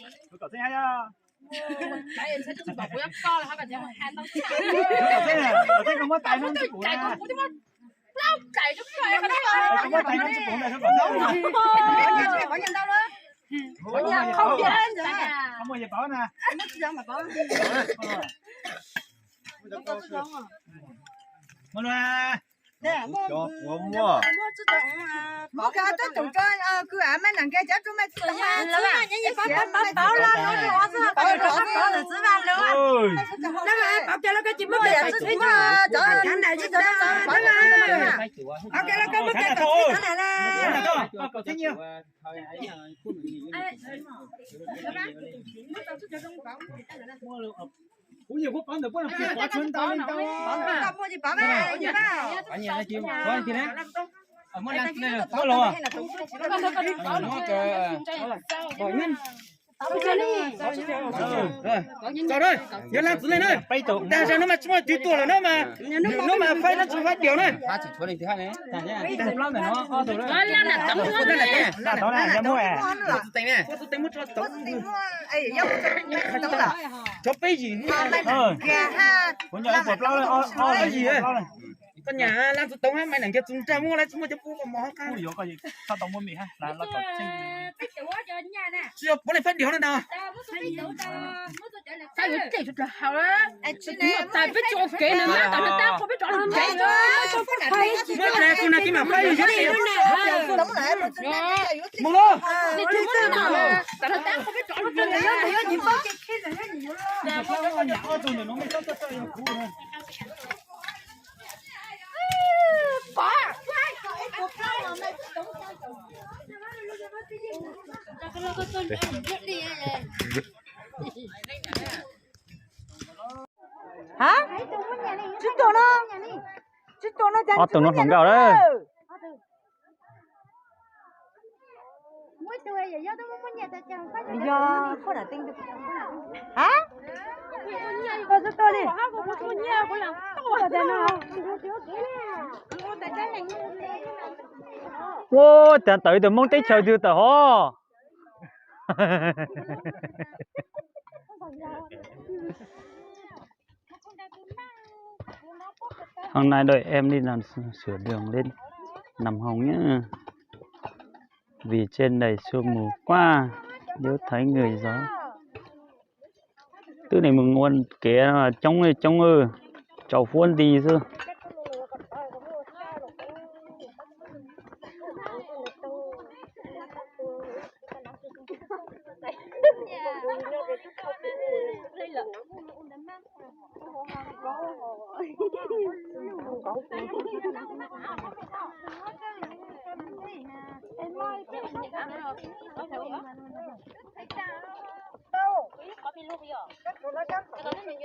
Kom txeeb hab yog. Kom txeeb, kom txeeb koj muab tais no tsis pum na. Koj muab tais no tsis pum na, kom txeeb. Muaj yawg paub na. Muaj lua. Kuv nyuam qhuav pov ntawm puab los pov tshuav ntau li ntau. Tso na, yog laj txwv leej na. Tag zag no mas tsis muaj twg tuaj lawm na mas. Hnub no mas faib dab tsi faib diaus na. Cov peb yim. Kuv nyuam qhuav plaub, ob yim. Koj nyam laj txwv toov hab, mais neem kiag txug nrag muab lawv tsis muaj cov pub koj mov qab. Tsis yog puav leej faib diaus na ntag. Muab tes kuv na kib mam faib yus xwb. Mus lauj. Hab, tsib tug no, tsib tug no, ob tug no hluas nkauj lawm. Hab, koj xub tuaj li. Ua, tawm ib tug Hmoob teb chaws twg tawm hov. Hôm nay đội em đi làm sửa đường lên nằm hông nhá. Vì trên này sương mù quá, nếu thấy người gió. Twb nim mus ua kev coob coob, tsaus fuab nti xwb.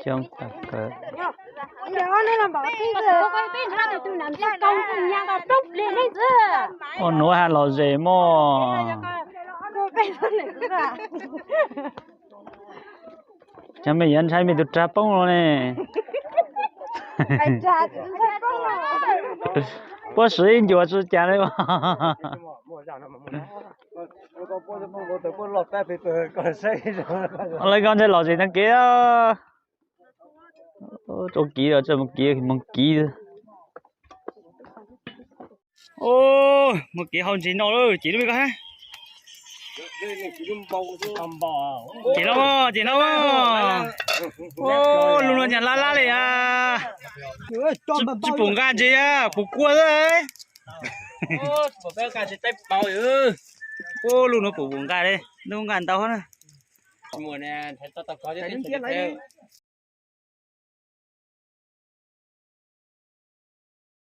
Coob tag kawg. Ua nuav has lom zem mog. Cov mej yuav ntshai mej tus rag poob no ne. Puab swv ib ncuas tsi cas li. Lawv koj ntshai lom zem tag kev. Rau kiv os, mus kiv, mus kiv. Mus kiv hauv ntsis no lawm, ces lub koj hab. Ces no, ces no. Lub no nyag lab lab li as. Tsis pum nqa ntses, pum kua xwb. Lub no pum pum nqa li, lub nqa ntau na.